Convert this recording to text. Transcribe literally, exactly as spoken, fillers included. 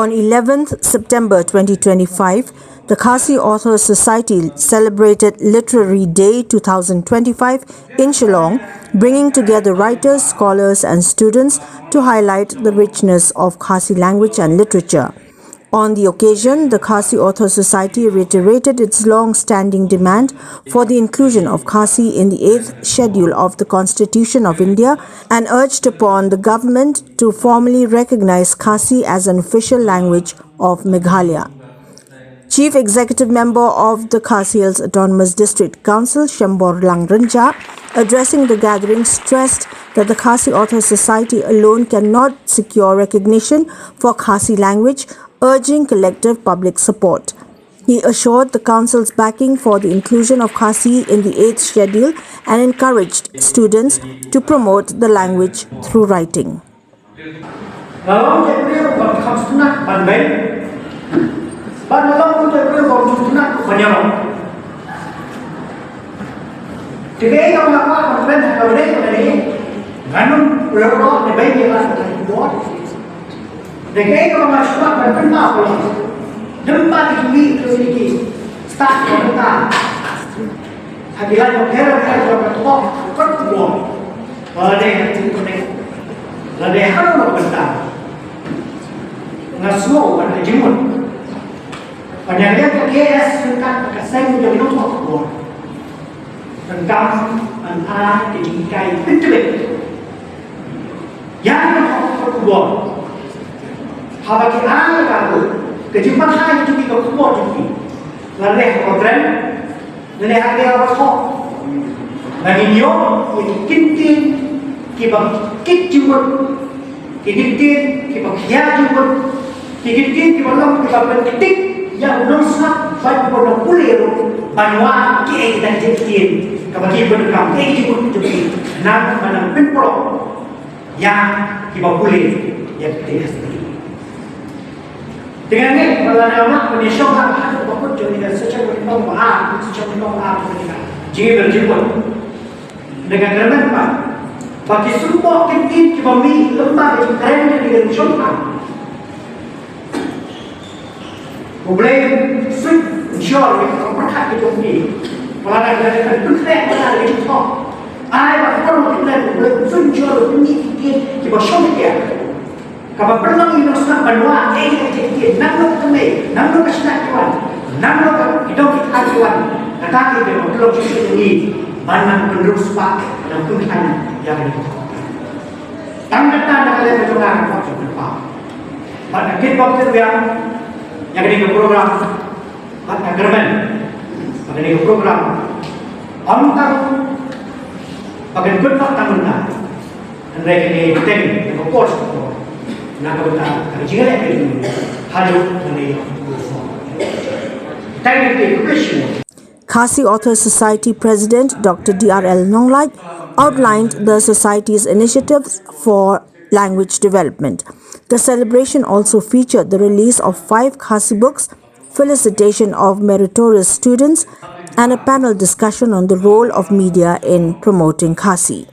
On eleventh September twenty twenty-five, the Khasi Authors Society celebrated Literary Day two thousand twenty-five in Shillong, bringing together writers, scholars, and students to highlight the richness of Khasi language and literature. On the occasion, the Khasi Authors Society reiterated its long-standing demand for the inclusion of Khasi in the eighth Schedule of the Constitution of India and urged upon the government to formally recognize Khasi as an official language of Meghalaya. Chief Executive Member of the Khasi Hills Autonomous District Council, Shembor Langrinja, addressing the gathering, stressed that the Khasi Authors Society alone cannot secure recognition for Khasi language, urging collective public support. He assured the council's backing for the inclusion of Khasi in the eighth schedule and encouraged students to promote the language through writing. Nga long jaitbynriew ban kham sngewtynnat ban beiñ. Bad nga long jaitbynriew ban sngewtynnat ban ïarap. Te kaei kaba nga kwah ban kren ha kane ka por, ngan ym ïarap ne beiñ ïa ka sngewtynnat. Te kaei kaba nga sngewtynnat ban pynpaw ka long, lem bad ki jingmih ki stad ka bynta ha ki lad bapher bapher jong ka thoh ka kot ka bor. Lada dei ha ka jingkmen, lada dei ha kano ka bynta, nga sngew ban ka jingmut ban ïa ka K S ryngkat ka seng jong ki nongthoh khubor, donkam ban ai ka jinghikai pyntbit ïa ki nongthoh khubor. Haba ki ai ka, ka jingpynhai jong ki, ka khubor jong ki, lada dei ha ka trend, lane ha ka dei ha ka thoh, ba ngin ïoh ïa ki kyntien kiba kit jingmut, ki kyntien kiba khia jingmut, ki kyntien kiba long kiba pynktik ïa u nongsngap bad u nongpule ruh ban wad kaei ka jingkyntien kaba ki pyndonkam, kaei ka jingmut jong ki, khnang ba nang pynpro ïa kiba pule ïa ka dei ka sdang. Te nga ngeit ba lada nga mih ban ïashong ha ka kut jong kane ka section nyngkong ba ar, section nyngkong ba ar jong kane ka jingim jingpun, te nga kyrmen ba, ba ki symboh kyntien kiba mih lem bad ka jingkren kane ka jingshong ha U Blei un suk un sure ïa ka pyrkhat ka jong ki. Ba lada ka dei ka pynkhreh ba lada ka jingthoh, ai ba ka pyrkhat U Blei, U Blei un suk un sure ïa ki, ki, kiba shong ki. Kaba pynlong ïa u nongsngap ban wad ïa ki, ki, ki, nangno ka kmie, nangno ka shnat ki wan, nangno ka, ki dong ki thaiñ ki wan. Kata ki, kiba pynlong shisha ïa ngi ban nang pynrung spah, ban nang pynkhlaiñ ïa kane ka jingthoh. Tang kata na ka liang ka jong nga ka jingpynpaw. Bad nga kit bok kit biang ïa kane ka program. Bad nga kyrmen ba kane ka program ym tang ba kan kut noh tang mynta, hynrei kane ka teng ka por sha ka por na ka bynta ka jingïaleh ka jong ngi haduh kane ka por. Thank you, thank you. Khasi Authors Society President Doctor D R L Nonglait outlined the society's initiatives for language development. The celebration also featured the release of five Khasi books, felicitation of meritorious students, and a panel discussion on the role of media in promoting Khasi.